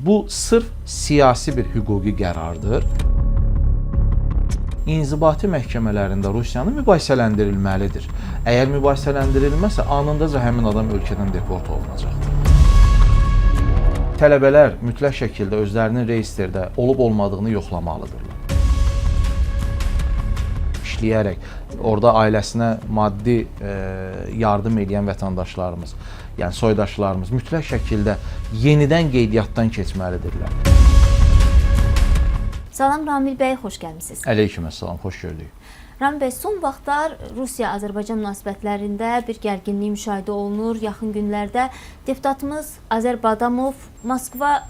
Bu sırf siyasi bir hüquqi qərardır. İnzibati məhkəmələrində Rusiyanın mübahisələndirilməlidir. Əgər mübahisələndirilməsə, anındaca həmin adam ölkədən deport olunacaqdır. Tələbələr mütləq şəkildə özlərinin reyestrdə olub olmadığını yoxlamalıdırlar. İşləyərək orada ailəsinə maddi yardım edən vətəndaşlarımız, yəni soydaşlarımız mütləq şəkildə yenidən qeydiyyatdan keçməlidirlər. Salam Ramil bəy, xoş gəlmisiniz. Əleykum əssalam, xoş gördük. Ramil bəy, son vaxtlar Rusiya-Azərbaycan münasibətlərində bir gərginlik müşahidə olunur. Yaxın günlərdə deputatımız Azər Badamov Moskva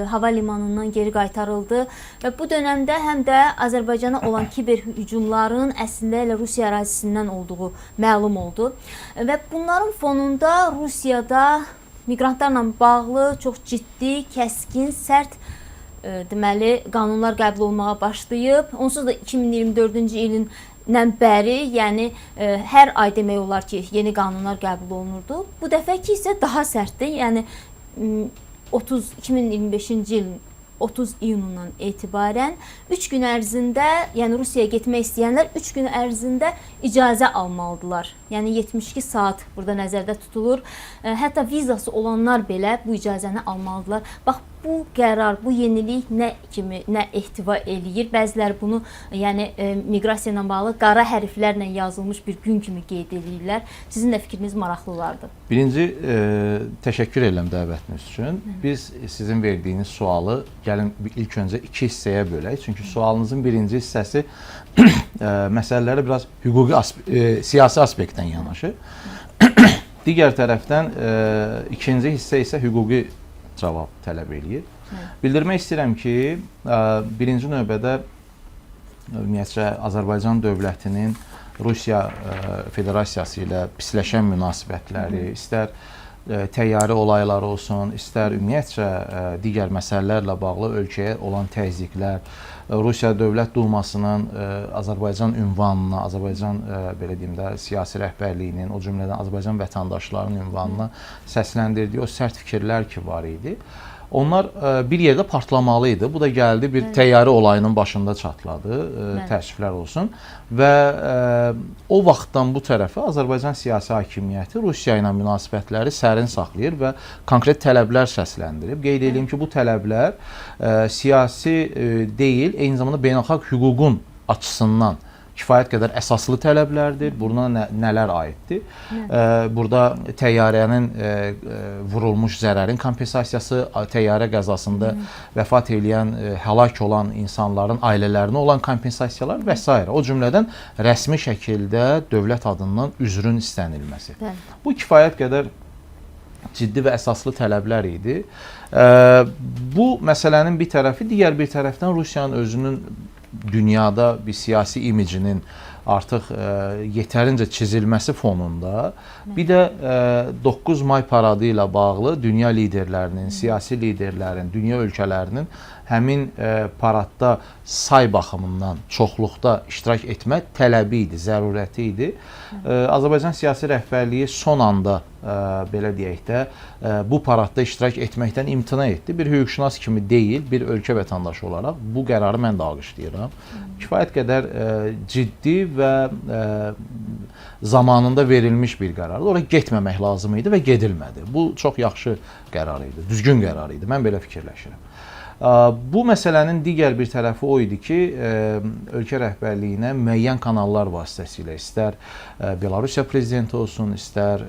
hava limanından geri qaytarıldı və bu dönəmdə həm də Azərbaycana olan kiber hücumların əslində elə Rusiya ərazisindən olduğu məlum oldu. Və bunların fonunda Rusiyada miqrantlarla bağlı çox ciddi, kəskin, sərt deməli qanunlar qəbul olmağa başlayıb. Onsuz da 2024-cü ilin bəri, yəni hər ay demək olar ki, yeni qanunlar qəbul olunurdu. Bu dəfəki isə daha sərtdir. Yəni 30 2025-ci ilin 30 iyunundan etibarən 3 gün ərzində, yəni Rusiyaya getmək istəyənlər 3 gün ərzində icazə almalıdırlar. Yəni 72 saat burada nəzərdə tutulur. Hətta vizası olanlar belə bu icazəni almalıdırlar. Bax, bu qərar, bu yenilik nə kimi, nə ehtiva eləyir? Bəziləri bunu, yəni miqrasiya ilə bağlı qara hərflərlə yazılmış bir gün kimi qeyd eləyirlər. Sizin də fikriniz maraqlı olardı. Birinci, təşəkkür edirəm dəvətiniz üçün. Biz sizin verdiyiniz sualı gəlin ilk öncə iki hissəyə bölək. Çünki sualınızın birinci hissəsi məsələlərə biraz hüquqi siyasi aspektdən yanaşır. Digər tərəfdən ikinci hissə isə hüquqi cavab tələb eləyir. Bildirmək istəyirəm ki, birinci növbədə ümumiyyətcə Azərbaycan dövlətinin Rusiya Federasiyası ilə pisləşən münasibətləri, istər təyyarə olayları olsun, istər ümumiyyətcə digər məsələlərlə bağlı ölkəyə olan təzyiqlər, Rusiya Dövlət Dumasının Azərbaycan ünvanına, Azərbaycan belə deyim də siyasi rəhbərliyinin, o cümlədən Azərbaycan vətəndaşlarının ünvanına səsləndirdiyi o sərt fikirlər ki var idi. Onlar bir yerdə partlamalı idi. Bu da gəldi bir təyyarə olayının başında çatladı. Təəssüflər olsun. Və o vaxtdan bu tərəfə Azərbaycan siyasi hakimiyyəti Rusiya ilə münasibətləri sərin saxlayır və konkret tələblər səsləndirib. Qeyd edeyim ki, bu tələblər siyasi deyil, eyni zamanda beynəlxalq hüququn açısından kifayət qədər əsaslı tələblərdir. Buna nələr aiddir? Burada təyyarənin vurulmuş zərərin kompensasiyası, təyyarə qəzasında vəfat eləyən, həlak olan insanların ailələrinə olan kompensasiyalar və s. O cümlədən rəsmi şəkildə dövlət adından üzrün istənilməsi. Bu kifayət qədər ciddi və əsaslı tələblər idi. Bu məsələnin bir tərəfi, digər bir tərəfdən Rusiyanın özünün dünyada bir siyasi imicinin artıq yetərincə çizilməsi fonunda bir də 9 may paradı ilə bağlı dünya liderlərinin, siyasi liderlərin, dünya ölkələrinin həmin paradda say baxımından çoxluqda iştirak etmə tələbi idi, zərurəti idi. Azərbaycan siyasi rəhbərliyi son anda belə deyək də bu paradda iştirak etməkdən imtina etdi. Bir hüquqşünas kimi deyil, bir ölkə vətəndaşı olaraq bu qərarı mən də alqışlayıram. Kifayət qədər ciddi və zamanında verilmiş bir qərardır. Ora getməmək lazım idi və gedilmədi. Bu çox yaxşı qərar idi, düzgün qərar idi. Mən belə fikirləşirəm. Bu məsələnin digər bir tərəfi o idi ki, ölkə rəhbərliyinə müəyyən kanallar vasitəsilə istər Belarusiya prezidenti olsun, istər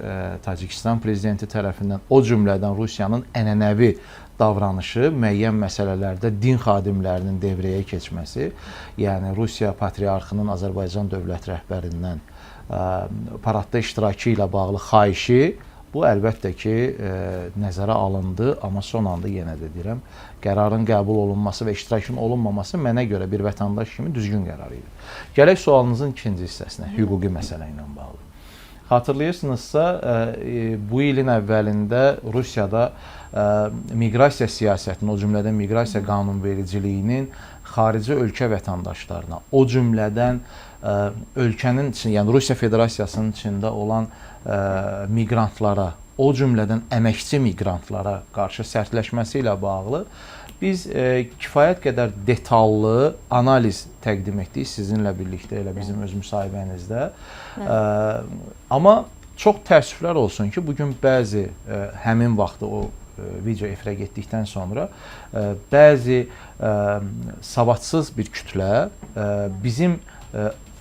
Tacikistan prezidenti tərəfindən, o cümlədən Rusiyanın ənənəvi davranışı müəyyən məsələlərdə din xadimlərinin devrəyə keçməsi, yəni Rusiya patriarxının Azərbaycan dövlət rəhbərindən paradda iştirakı ilə bağlı xahişi, bu əlbəttə ki, nəzərə alındı, amma son anda yenə də deyirəm, qərarın qəbul olunması və iştirakın olunmaması mənə görə bir vətəndaş kimi düzgün qərar idi. Gələk sualınızın ikinci hissəsinə, hüquqi məsələ ilə bağlı. Xatırlayırsınızsa, bu ilin əvvəlində Rusiyada miqrasiya siyasətinin, o cümlədən miqrasiya qanunvericiliyinin xarici ölkə vətəndaşlarına, o cümlədən ölkənin üçün, yəni Rusiya Federasiyasının içində olan miqrantlara o cümlədən əməkçi miqrantlara qarşı sərtləşməsi ilə bağlı biz kifayət qədər detallı analiz təqdim etdik sizinlə birlikdə, elə bizim öz müsahibənizdə. Amma çox təəssüflər olsun ki, bu gün bəzi həmin vaxtı o video efirə getdikdən sonra bəzi savadsız bir kütlə bizim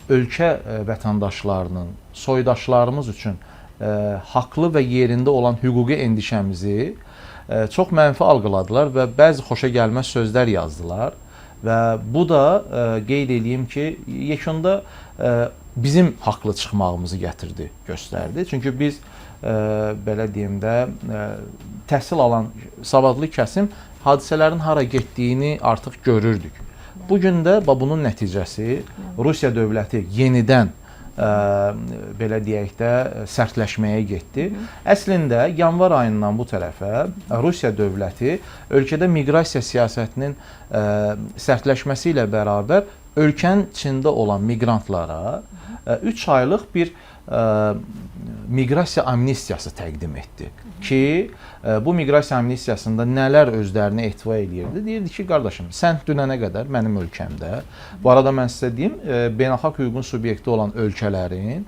ölkə vətəndaşlarının, soydaşlarımız üçün haqlı və yerində olan hüquqi endişəmizi çox mənfi algıladılar və bəzi xoşagəlməz sözlər yazdılar və bu da qeyd eləyim ki, yekunda bizim haqlı çıxmağımızı gətirdi, göstərdi. Çünki biz belə deyim də təhsil alan savadlı kəsim hadisələrin hara getdiyini artıq görürdük. Bu gün də bunun nəticəsi Rusiya dövləti yenidən belə deyək də sərtləşməyə getdi. Əslində yanvar ayından bu tərəfə Rusiya dövləti ölkədə miqrasiya siyasətinin sərtləşməsi ilə bərabər ölkənin içində olan miqrantlara 3 aylıq bir miqrasiya amnistiyası təqdim etdi ki, bu miqrasiya amnistiyasında nələr özlərini ehtiva eləyirdi? Deyirdi ki, qardaşım, sən dünənə qədər mənim ölkəmdə, bu arada mən sizə deyim, beynəlxalq hüququn subyekti olan ölkələrin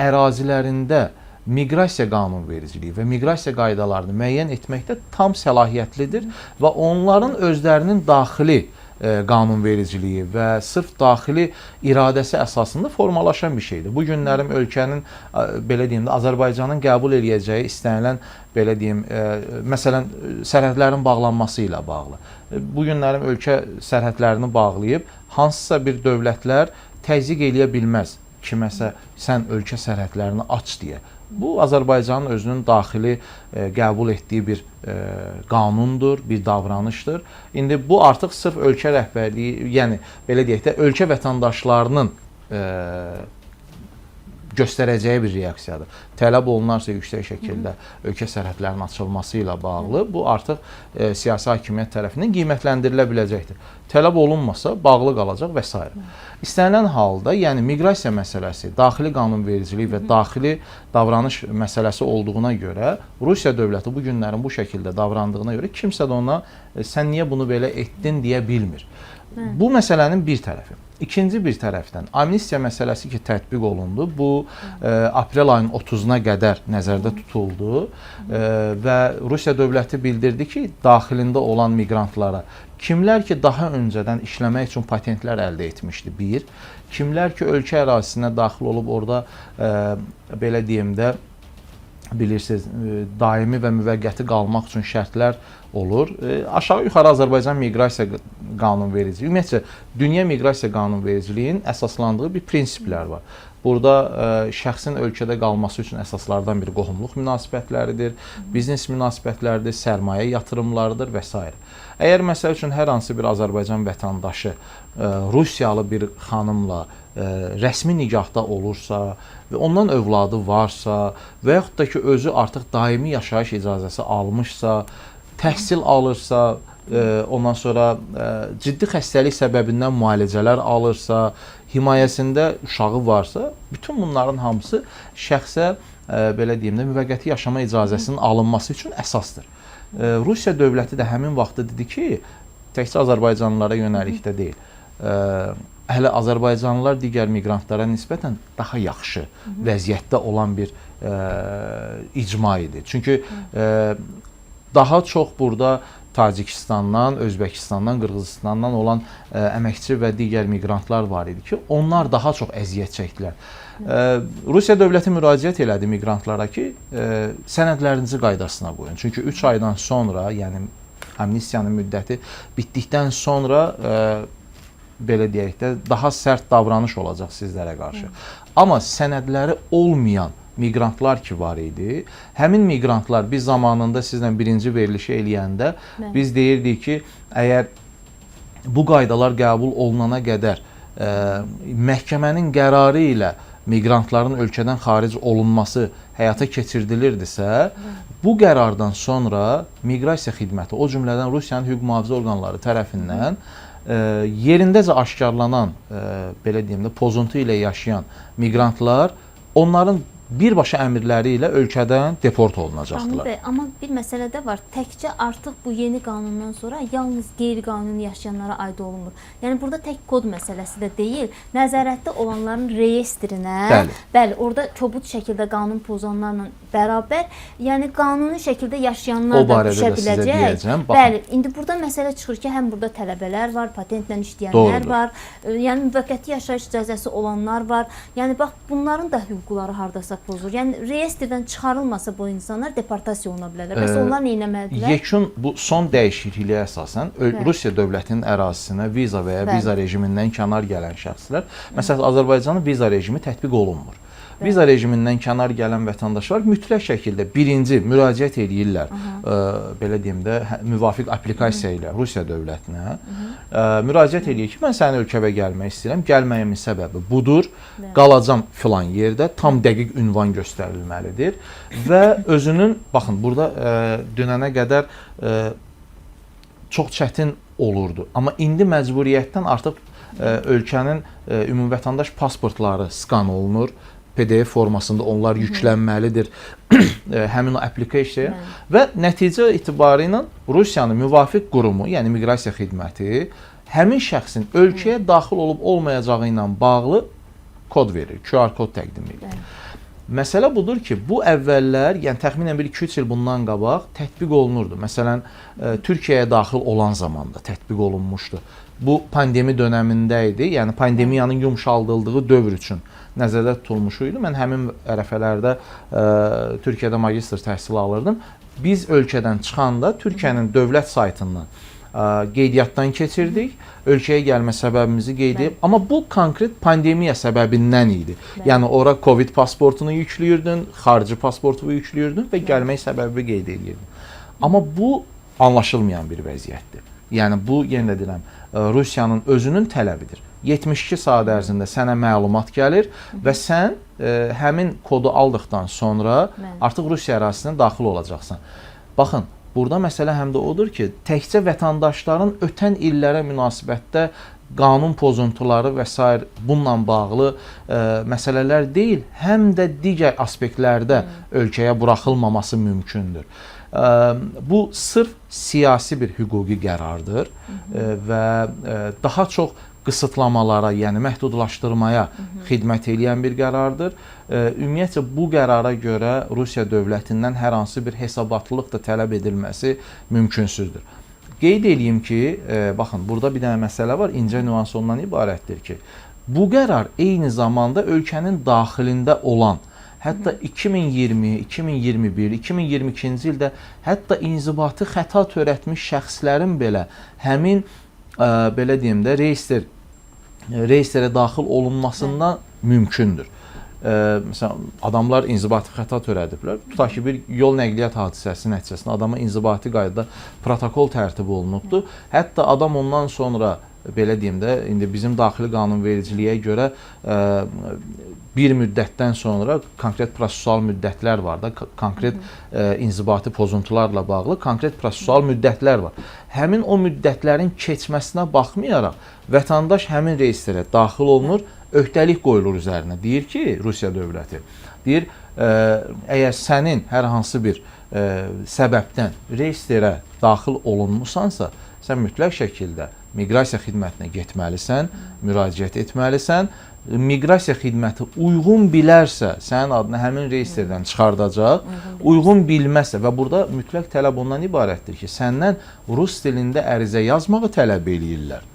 ərazilərində miqrasiya qanunvericiliyi və miqrasiya qaydalarını müəyyən etməkdə tam səlahiyyətlidir və onların özlərinin daxili qanunvericiliyi və sırf daxili iradəsi əsasında formalaşan bir şeydir. Bu günlərim ölkənin belə deyim də Azərbaycanın qəbul eləyəcəyi istənilən belə deyim, məsələn sərhədlərin bağlanması ilə bağlı. Bu günlərim ölkə sərhədlərini bağlayıb hansısa bir dövlətlər təzyiq eləyə bilməz kiməsə sən ölkə sərhədlərini aç deyə. Bu Azərbaycanın özünün daxili qəbul etdiyi bir qanundur, bir davranışdır. İndi bu artıq sırf ölkə rəhbərliyi, yəni belə deyək də ölkə vətəndaşlarının göstərəcəyi bir reaksiyadır. Tələb olunarsa yüksək şəkildə ölkə sərhədlərinin açılması ilə bağlı bu artıq siyasi hakimiyyət tərəfindən qiymətləndirilə biləcəkdir. Tələb olunmasa bağlı qalacaq və s. İstənilən halda, yəni miqrasiya məsələsi daxili qanunvericilik və daxili davranış məsələsi olduğuna görə Rusiya dövləti bu günlərin bu şəkildə davrandığına görə kimsə də ona sən niyə bunu belə etdin deyə bilmir. Bu məsələnin bir tərəfi. İkinci bir tərəfdən amnistiya məsələsi ki tətbiq olundu. Bu aprel ayının 30-una qədər nəzərdə tutuldu və Rusiya dövləti bildirdi ki, daxilində olan miqrantlara kimlər ki daha öncədən işləmək üçün patentlər əldə etmişdi, bir, kimlər ki ölkə ərazisinə daxil olub orada belə deyim də bilirsiniz, daimi və müvəqqəti qalmaq üçün şərtlər olur. Aşağı-yuxarı Azərbaycan miqrasiya qanunvericiliyi, ümumiyyətcə dünya miqrasiya qanunvericiliyinin əsaslandığı bir prinsiplər var. Burada şəxsin ölkədə qalması üçün əsaslardan biri qohumluq münasibətləridir, biznes münasibətləridir, sərmayə yatırımlarıdır və s. Əgər məsəl üçün hər hansı bir Azərbaycan vətəndaşı Rusiyalı bir xanımla rəsmi nikahda olursa və ondan övladı varsa və yaxud da ki özü artıq daimi yaşayış icazəsi almışsa, təhsil alırsa, ondan sonra ciddi xəstəlik səbəbindən müalicələr alırsa, himayəsində uşağı varsa, bütün bunların hamısı şəxsə belə deyim də müvəqqəti yaşama icazəsinin alınması üçün əsasdır. Rusiya dövləti də həmin vaxtda dedi ki, təkcə azərbaycanlılara yönəlik də deyil. Hələ azərbaycanlılar digər miqrantlara nisbətən daha yaxşı vəziyyətdə olan bir icma idi. Çünki daha çox burada Tacikistandan, Özbəkistandan, Qırğızıstandan olan əməkçi və digər miqrantlar var idi ki, onlar daha çox əziyyət çəkdilər. Rusiya dövləti müraciət elədi miqrantlara ki, sənədlərinizi qaydasına qoyun. Çünki 3 aydan sonra, yəni amnistiyanın müddəti bitdikdən sonra belə deyək də daha sərt davranış olacaq sizlərə qarşı. Amma sənədləri olmayan miqrantlar ki var idi. Həmin miqrantlar biz zamanında sizlə birinci verilişi eləyəndə biz deyirdik ki, əgər bu qaydalar qəbul olunana qədər məhkəmənin qərarı ilə miqrantların ölkədən xaric olunması həyata keçirdilirdisə, bu qərardan sonra miqrasiya xidməti, o cümlədən Rusiyanın hüquq mühafizə orqanları tərəfindən yerindəcə aşkarlanan, belə deyim də, pozuntu ilə yaşayan miqrantlar, onların birbaşa əmrləri ilə ölkədən deport olunacaqdılar. Ramil bəy, amma bir məsələ də var. Təkcə artıq bu yeni qanundan sonra yalnız qeyri-qanuni yaşayanlara aid olunmur. Yəni burada tək kod məsələsi də deyil. Nəzarətdə olanların reyestrinə, Bəli. Bəli, orada kobud şəkildə qanun pozanlarla bərabər, yəni qanuni şəkildə yaşayanlar O da barədə düşə də sizə biləcək. deyəcəm. Baxın. Bəli, indi burada məsələ çıxır ki, həm burada tələbələr var, patentlə işləyənlər Doğrudur. var, yəni müvəqqəti yaşayış icazəsi olanlar var. Yəni bax bunların da hüquqları hardasa pozulur. Yəni reyestrdən çıxarılmasa bu insanlar deportasiya oluna bilərlər. Bəs onlar nə etməlidirlər? Yekun bu son dəyişikliyə əsasən Rusiya dövlətinin ərazisinə viza və ya Bəli. viza rejimindən kənar gələn şəxslər, məsələn Azərbaycanın viza rejimi tətbiq olunmur. Viza rejimindən kənar gələn vətəndaşlar mütləq şəkildə birinci müraciət eləyirlər, belə deyim də müvafiq applikasiya ilə Rusiya dövlətinə. Müraciət eləyir ki, mən sənin ölkəvə gəlmək istəyirəm. Gəlməyimin səbəbi budur. Qalacam filan yerdə, tam dəqiq ünvan göstərilməlidir və özünün baxın burada dünənə qədər çox çətin olurdu. Amma indi məcburiyyətdən artıq ölkənin ümumvətəndaş pasportları skan olunur. PDF formasında onlar yüklənməlidir həmin o application və nəticə etibarı ilə Rusiyanın müvafiq qurumu, yəni miqrasiya xidməti həmin şəxsin ölkəyə daxil olub olmayacağı ilə bağlı kod verir, QR kod təqdim edir. Məsələ budur ki, bu əvvəllər, yəni təxminən bir 2-3 il bundan qabaq tətbiq olunurdu. Məsələn, Türkiyəyə daxil olan zamanda tətbiq olunmuşdu. Bu pandemi dönəmində idi, yəni pandemiyanın yumşaldıldığı dövr üçün nəzərdə tutulmuş idi. Mən həmin ərəfələrdə Türkiyədə magistr təhsili alırdım. Biz ölkədən çıxanda Türkiyənin dövlət saytından qeydiyyatdan keçirdik. Ölkəyə gəlmə səbəbimizi qeyd edib. Amma bu konkret pandemiya səbəbindən idi. Bəli. Yəni ora Covid pasportunu yüklüyürdün, xarici pasportu yüklüyürdün və gəlmək səbəbi qeyd edirdin. Amma bu anlaşılmayan bir vəziyyətdir. Yəni bu yenə də deyirəm, Rusiyanın özünün tələbidir. 72 saat ərzində sənə məlumat gəlir və sən həmin kodu aldıqdan sonra artıq Rusiya ərazisinə daxil olacaqsan. Baxın, burada məsələ həm də odur ki, təkcə vətəndaşların ötən illərə münasibətdə qanun pozuntuları və sair bununla bağlı məsələlər deyil, həm də digər aspektlərdə ölkəyə buraxılmaması mümkündür. Bu sırf siyasi bir hüquqi qərardır və daha çox qısıtlamalara, yəni məhdudlaşdırmaya xidmət eləyən bir qərardır. Ümumiyyətcə bu qərara görə Rusiya dövlətindən hər hansı bir hesabatlılıq da tələb edilməsi mümkünsüzdür. Qeyd eləyim ki, baxın, burada bir dənə məsələ var, incə nüans ondan ibarətdir ki, bu qərar eyni zamanda ölkənin daxilində olan, hətta 2020, 2021, 2022-ci ildə hətta inzibati xəta törətmiş şəxslərin belə həmin belə deyim də reyestrə daxil olunmasından mümkündür. Məsələn, adamlar inzibati xəta törədiblər. Tutaq ki, bir yol nəqliyyat hadisəsi nəticəsində adama inzibati qaydada protokol tərtib olunubdur. Hətta adam ondan sonra belə deyim də, indi bizim daxili qanunvericiliyə görə bir müddətdən sonra konkret prosessual müddətlər var da, konkret inzibati pozuntularla bağlı konkret prosessual müddətlər var. Həmin o müddətlərin keçməsinə baxmayaraq vətəndaş həmin reyestrə daxil olunur, öhdəlik qoyulur üzərinə. Deyir ki, Rusiya dövləti deyir, əgər sənin hər hansı bir səbəbdən reyestrə daxil olunmusansa, sən mütləq şəkildə miqrasiya xidmətinə getməlisən, müraciət etməlisən. Miqrasiya xidməti uyğun bilərsə, sənin adını həmin reyestrdən çıxardacaq. Uyğun bilməzsə və burada mütləq tələb ondan ibarətdir ki, səndən rus dilində ərizə yazmağı tələb eləyirlər.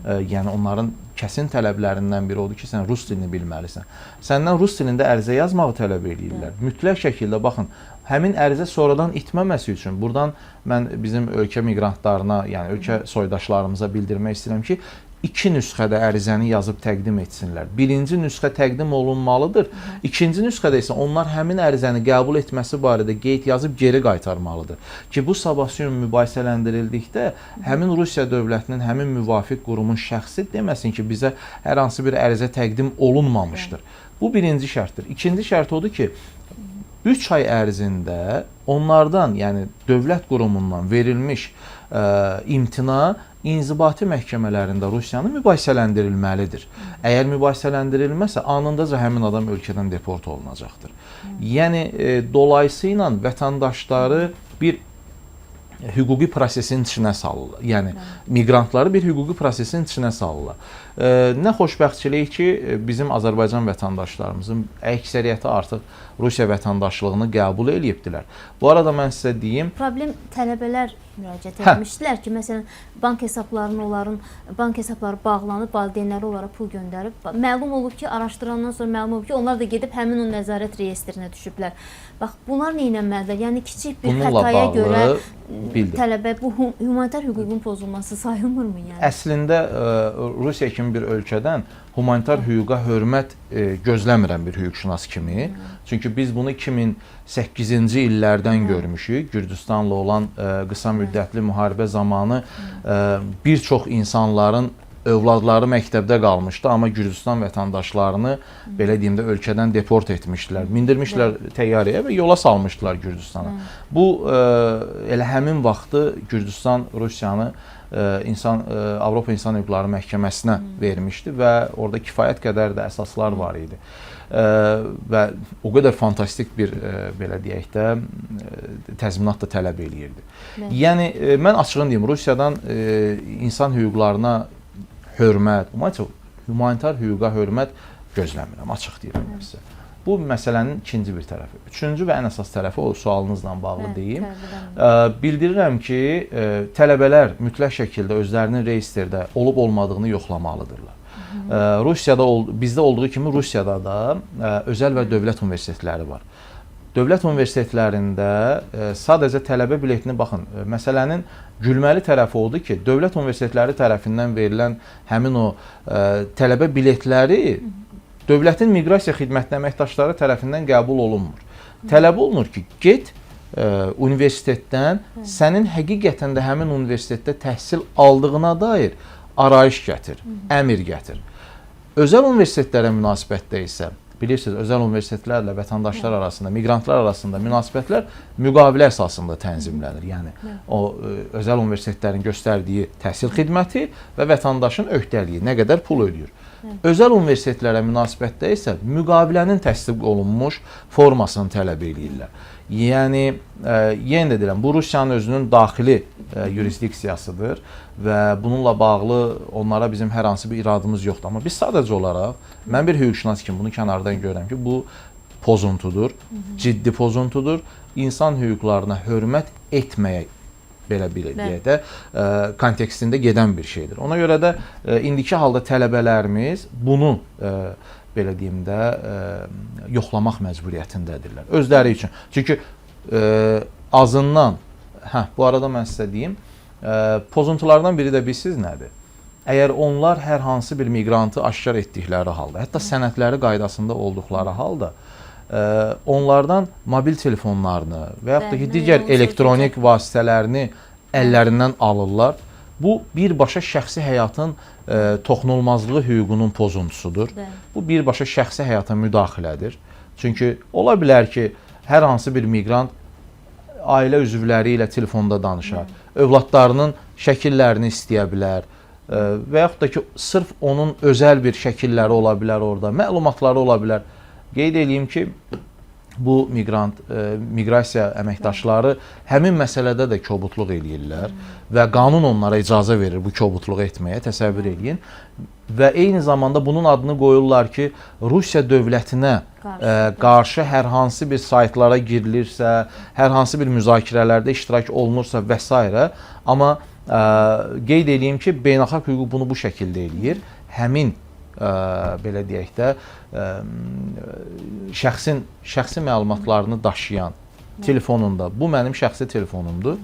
Yəni onların kəsin tələblərindən biri odur ki, sən rus dilini bilməlisən. Səndən rus dilində ərizə yazmağı tələb eləyirlər. Mütləq şəkildə baxın, həmin ərizə sonradan itməməsi üçün buradan mən bizim ölkə miqrantlarına, yəni ölkə soydaşlarımıza bildirmək istəyirəm ki, iki nüsxədə ərizəni yazıb təqdim etsinlər. Birinci nüsxə təqdim olunmalıdır. İkinci nüsxədə isə onlar həmin ərizəni qəbul etməsi barədə qeyd yazıb geri qaytarmalıdır. Ki bu sabahsı gün mübahisələndirildikdə həmin Rusiya dövlətinin həmin müvafiq qurumun şəxsi deməsin ki, bizə hər hansı bir ərizə təqdim olunmamışdır. Bu birinci şərtdir. İkinci şərt odur ki, 3 ay ərzində onlardan, yəni dövlət qurumundan verilmiş imtina inzibati məhkəmələrində Rusiyanın mübahisələndirilməlidir. Əgər mübahisələndirilməsə, anındaca həmin adam ölkədən deport olunacaqdır. Yəni dolayısıyla vətəndaşları bir hüquqi prosesin içinə salırlar. Yəni miqrantları bir hüquqi prosesin içinə salırlar. Nə xoşbəxtçilik ki, bizim Azərbaycan vətəndaşlarımızın əksəriyyəti artıq Rusiya vətəndaşlığını qəbul eləyibdilər. Bu arada mən sizə deyim, problem tələbələr müraciət etmişdilər ki, məsələn, bank hesablarını onların bank hesabları bağlanıb, valideynləri onlara pul göndərib. Məlum olub ki, araşdırandan sonra məlum olub ki, onlar da gedib həmin o nəzarət reyestrinə düşüblər. Bax, bunlar nə etməlidirlər? Yəni kiçik bir bununla xətaya görə bağlı bildim. Tələbə bu humanitar hüququn pozulması sayılmırmı yəni? Əslində Rusiya kimi bir ölkədən humanitar hüquqa hörmət gözləmirəm bir hüquqşünas kimi. Çünki biz bunu 2008-ci illərdən görmüşük. Gürcüstanla olan qısa müddətli müharibə zamanı bir çox insanların övladları məktəbdə qalmışdı, amma Gürcüstan vətəndaşlarını belə deyim də ölkədən deport etmişdilər. Mindirmişdilər təyyarəyə və yola salmışdılar Gürcüstana. Bu elə həmin vaxtı Gürcüstan Rusiyanı Avropa İnsan Hüquqları Məhkəməsinə vermişdi və orada kifayət qədər də əsaslar var idi. Və o qədər fantastik bir belə deyək də təzminat da tələb eləyirdi. Yəni mən açığını deyim, Rusiyadan insan hüquqlarına hörmət, ümumiyyətcə humanitar hüquqa hörmət gözləmirəm, açıq deyirəm sizə. Bu məsələnin ikinci bir tərəfi. Üçüncü və ən əsas tərəfi o sualınızla bağlı deyim. Bildirirəm ki, tələbələr mütləq şəkildə özlərinin reyestrdə olub olmadığını yoxlamalıdırlar. Rusiyada bizdə olduğu kimi Rusiyada da özəl və dövlət universitetləri var. Dövlət universitetlərində sadəcə tələbə biletini baxın, məsələnin gülməli tərəfi odur ki, dövlət universitetləri tərəfindən verilən həmin o tələbə biletləri dövlətin miqrasiya xidmətinin əməkdaşları tərəfindən qəbul olunmur. Tələb olunur ki, get universitetdən sənin həqiqətən də həmin universitetdə təhsil aldığına dair arayış gətir, əmir gətir. Özəl universitetlərə münasibətdə isə bilirsiniz, özəl universitetlərlə vətəndaşlar arasında, miqrantlar arasında münasibətlər müqavilə əsasında tənzimlənir. Yəni o özəl universitetlərin göstərdiyi təhsil xidməti və vətəndaşın öhdəliyi, nə qədər pul ödəyir. Özəl universitetlərə münasibətdə isə müqavilənin təsdiq olunmuş formasını tələb eləyirlər. Yəni yenə də deyirəm, bu Rusiyanın özünün daxili yurisdiksiyasıdır və bununla bağlı onlara bizim hər hansı bir iradımız yoxdur. Amma biz sadəcə olaraq, mən bir hüquqşünas kimi bunu kənardan görürəm ki, bu pozuntudur, ciddi pozuntudur. İnsan hüquqlarına hörmət etməyə belə deyək də kontekstində gedən bir şeydir. Ona görə də indiki halda tələbələrimiz bunu belə deyim də yoxlamaq məcburiyyətindədirlər özləri üçün. Çünki azından, bu arada mən sizə deyim, pozuntulardan biri də bilirsiniz nədir? Əgər onlar hər hansı bir miqrantı aşkar etdikləri halda, hətta sənədləri qaydasında olduqları halda onlardan mobil telefonlarını və yaxud da ki, digər elektronik vasitələrini əllərindən alırlar. Bu birbaşa şəxsi həyatın toxunulmazlığı hüququnun pozuntusudur. Bu birbaşa şəxsi həyata müdaxilədir. Çünki ola bilər ki, hər hansı bir miqrant ailə üzvləri ilə telefonda danışar, övladlarının şəkillərini istəyə bilər və yaxud da ki, sırf onun özəl bir şəkilləri ola bilər orada, məlumatları ola bilər. Qeyd eləyim ki, bu miqrant, miqrasiya əməkdaşları həmin məsələdə də kobudluq eləyirlər və qanun onlara icazə verir bu kobudluğu etməyə, təsəvvür eləyin. Və eyni zamanda bunun adını qoyurlar ki, Rusiya dövlətinə qarşı hər hansı bir saytlara girilirsə, hər hansı bir müzakirələrdə iştirak olunursa və s. Amma qeyd eləyim ki, beynəlxalq hüquq bunu bu şəkildə eləyir. Həmin belə deyək də şəxsin şəxsi məlumatlarını daşıyan telefonunda, bu mənim şəxsi telefonumdur.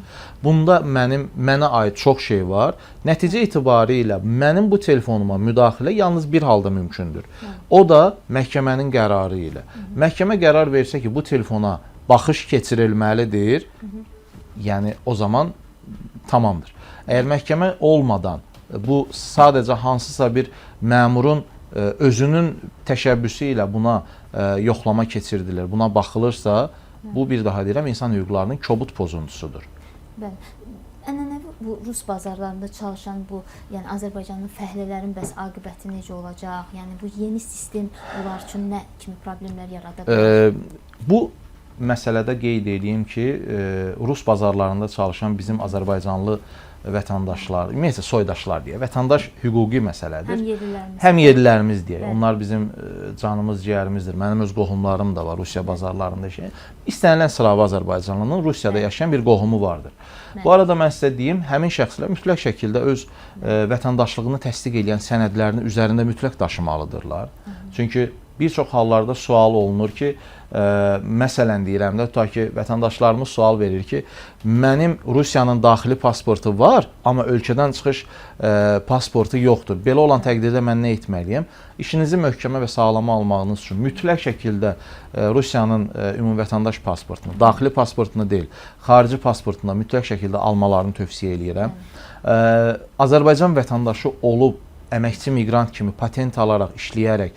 Bunda mənə aid çox şey var. Nəticə itibarilə mənim bu telefonuma müdaxilə yalnız bir halda mümkündür. O da məhkəmənin qərarı ilə. Məhkəmə qərar versə ki, bu telefona baxış keçirilməlidir, yəni o zaman tamamdır. Əgər məhkəmə olmadan bu sadəcə hansısa bir məmurun özünün təşəbbüsü ilə buna yoxlama keçirilir, buna baxılırsa, bu bir daha deyirəm, insan hüquqlarının kobud pozuntusudur. Bəli. Ənənəvi bu rus bazarlarında çalışan bu, yəni Azərbaycanlı fəhlələrin bəs aqibəti necə olacaq? Yəni bu yeni sistem onlar üçün nə kimi problemlər yarada bilər? Bu məsələdə qeyd edeyim ki, rus bazarlarında çalışan bizim Azərbaycanlı vətəndaşlar, ümumiyyətlə soydaşlar deyə, vətəndaş hüquqi məsələdir. Həm yerlilərimiz. Həm yerlilərimiz deyək. Bəli. Onlar bizim canımız, ciyərimizdir. Mənim öz qohumlarım da var Rusiya bazarlarında işləyən. İstənilən sıravi Azərbaycanlının Rusiyada yaşayan bir qohumu vardır. Bəli. Bu arada mən sizə deyim, həmin şəxslər mütləq şəkildə öz vətəndaşlığını təsdiq edən sənədlərini üzərində mütləq daşımalıdırlar. Çünki bir çox hallarda sual olunur ki, məsələn deyirəm də, tutaq ki, vətəndaşlarımız sual verir ki, mənim Rusiyanın daxili pasportu var, amma ölkədən çıxış pasportu yoxdur. Belə olan təqdirdə mən nə etməliyəm? İşinizi möhkəmə və sağlama almağınız üçün mütləq şəkildə Rusiyanın ümumi vətəndaş pasportunu, daxili pasportunu deyil, xarici pasportunu mütləq şəkildə almalarını tövsiyə eləyirəm. Azərbaycan vətəndaşı olub əməkçi miqrant kimi patent alaraq, işləyərək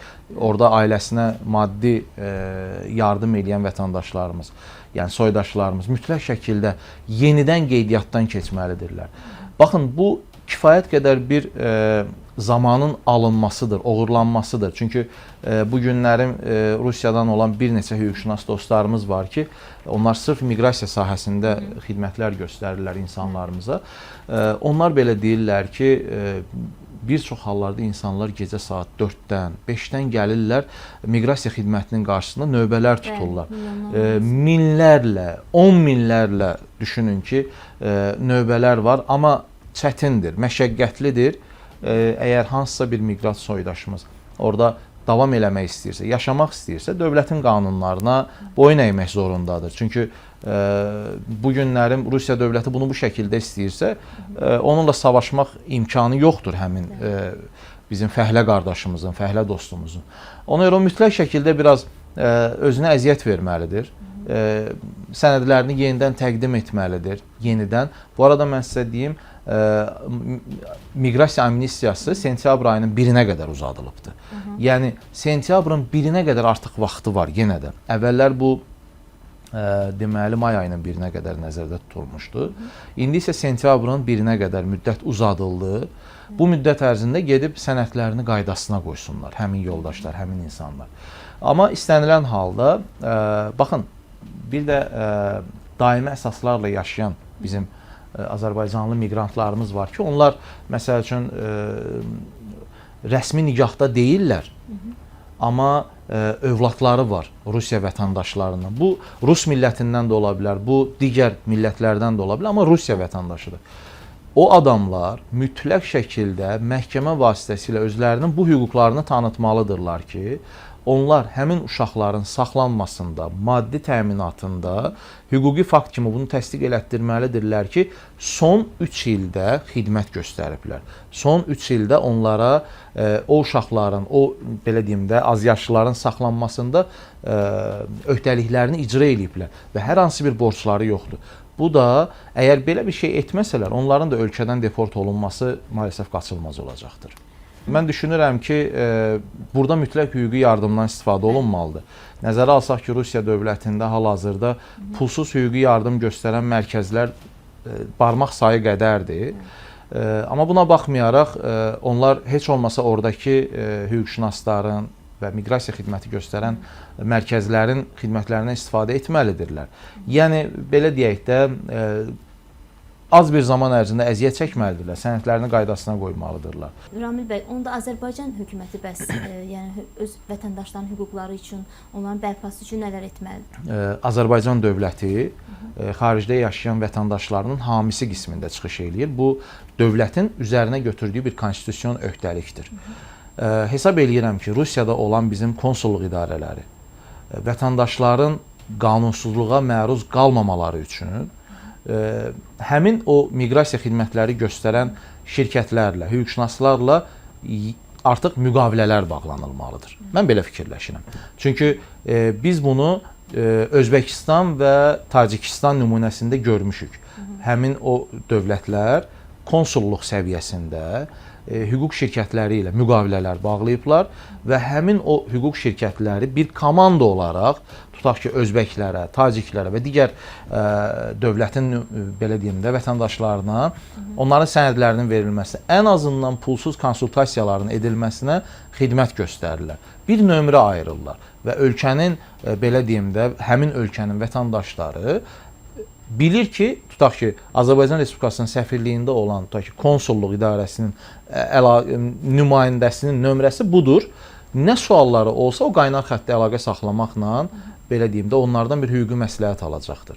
orada ailəsinə maddi yardım eləyən vətəndaşlarımız, yəni soydaşlarımız mütləq şəkildə yenidən qeydiyyatdan keçməlidirlər. Baxın, bu kifayət qədər bir zamanın alınmasıdır, oğurlanmasıdır. Çünki bu günlərim Rusiyadan olan bir neçə hüquqşünas dostlarımız var ki, onlar sırf miqrasiya sahəsində xidmətlər göstərirlər insanlarımıza. Onlar belə deyirlər ki, bir çox hallarda insanlar gecə saat 4-dən, 5-dən gəlirlər, miqrasiya xidmətinin qarşısında növbələr tuturlar. Minlərlə, 10 minlərlə düşünün ki, növbələr var, amma çətindir, məşəqqətlidir. Əgər hansısa bir miqrant soydaşımız orada davam eləmək istəyirsə, yaşamaq istəyirsə, dövlətin qanunlarına boyun əymək zorundadır. Çünki bu günlərin Rusiya dövləti bunu bu şəkildə istəyirsə, onunla savaşmaq imkanı yoxdur həmin bizim fəhlə qardaşımızın, fəhlə dostumuzun. Ona görə o mütləq şəkildə biraz özünə əziyyət verməlidir. Sənədlərini yenidən təqdim etməlidir, yenidən. Bu arada mən sizə deyim, miqrasiya amnistiyası sentyabr ayının 1-nə qədər uzadılıbdır. Yəni sentyabrın 1-nə qədər artıq vaxtı var yenə də. Əvvəllər bu deməli may ayının 1-nə qədər nəzərdə tutulmuşdu. İndi isə sentyabrın 1-nə qədər müddət uzadıldı. Bu müddət ərzində gedib sənədlərini qaydasına qoysunlar həmin yoldaşlar, həmin insanlar. Amma istənilən halda baxın, bir də daimi əsaslarla yaşayan bizim Azərbaycanlı miqrantlarımız var ki, onlar məsəl üçün rəsmi nikahda deyillər, amma övladları var Rusiya vətəndaşlarından. Bu rus millətindən də ola bilər, bu digər millətlərdən də ola bilər, amma Rusiya vətəndaşıdır. O adamlar mütləq şəkildə məhkəmə vasitəsilə özlərinin bu hüquqlarını tanıtmalıdırlar ki, onlar həmin uşaqların saxlanmasında, maddi təminatında hüquqi fakt kimi bunu təsdiq elətdirməlidirlər ki, son 3 ildə xidmət göstəriblər. Son 3 ildə onlara o uşaqların, o belə deyim də, azyaşlıların saxlanmasında öhdəliklərini icra eləyiblər və hər hansı bir borcları yoxdur. Bu da əgər belə bir şey etməsələr, onların da ölkədən deport olunması maalesef qaçılmaz olacaqdır. Mən düşünürəm ki, burada mütləq hüquqi yardımdan istifadə olunmalıdır. Nəzərə alsaq ki, Rusiya dövlətində hal-hazırda pulsuz hüquqi yardım göstərən mərkəzlər barmaq sayı qədərdir. Amma buna baxmayaraq, onlar heç olmasa oradakı hüquqşünasların və miqrasiya xidməti göstərən mərkəzlərin xidmətlərindən istifadə etməlidirlər. Yəni, belə deyək də, az bir zaman ərzində əziyyət çəkməlidirlər, sənədlərini qaydasına qoymalıdırlar. Ramil bəy, onda Azərbaycan hökuməti bəs yəni öz vətəndaşlarının hüquqları üçün, onların bərpası üçün nələr etməlidir? Azərbaycan dövləti xaricdə yaşayan vətəndaşlarının hamisi qismində çıxış eləyir. Bu, dövlətin üzərinə götürdüyü bir konstitusion öhdəlikdir. Hesab eləyirəm ki, Rusiyada olan bizim konsulluq idarələri vətəndaşların qanunsuzluğa məruz qalmamaları üçün həmin o miqrasiya xidmətləri göstərən şirkətlərlə, hüquqşünaslarla artıq müqavilələr bağlanılmalıdır. Mən belə fikirləşirəm. Çünki biz bunu Özbəkistan və Tacikistan nümunəsində görmüşük. Həmin o dövlətlər Konsulluq səviyyəsində hüquq şirkətləri ilə müqavilələr bağlayıblar və həmin o hüquq şirkətləri bir komanda olaraq, tutaq ki, özbəklərə, taciklərə və digər dövlətin belə deyim də vətəndaşlarına onların sənədlərinin verilməsi, ən azından pulsuz konsultasiyaların edilməsinə xidmət göstərirlər. Bir nömrə ayırırlar və ölkənin belə deyim də həmin ölkənin vətəndaşları bilir ki, tutaq ki, Azərbaycan Respublikasının səfirliyində olan, tutaq ki, konsulluq idarəsinin nümayəndəsinin nömrəsi budur. Nə sualları olsa o qaynar xəttə əlaqə saxlamaqla, belə deyim də, onlardan bir hüquqi məsləhət alacaqdır.